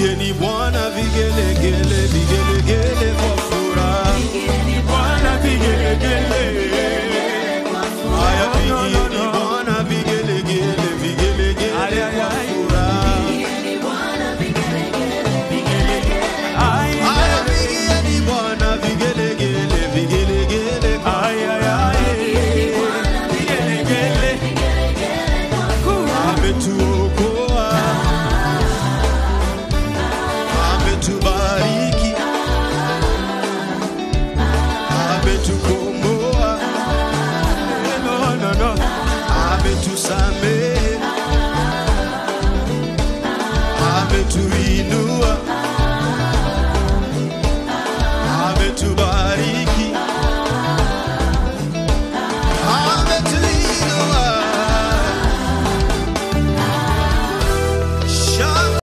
Pigieni Bwana vigelegele, vigelegele kwa furaha. Pigieni Bwana vigelegele. Haya, pigieni Bwana vigelegele, vigelegele kwa furaha. Haya, pigieni Bwana vigelegele, vigelegele kwa furaha. Ametuokoa, ametubariki, ametukomboa, ametusamehe, ametuinua.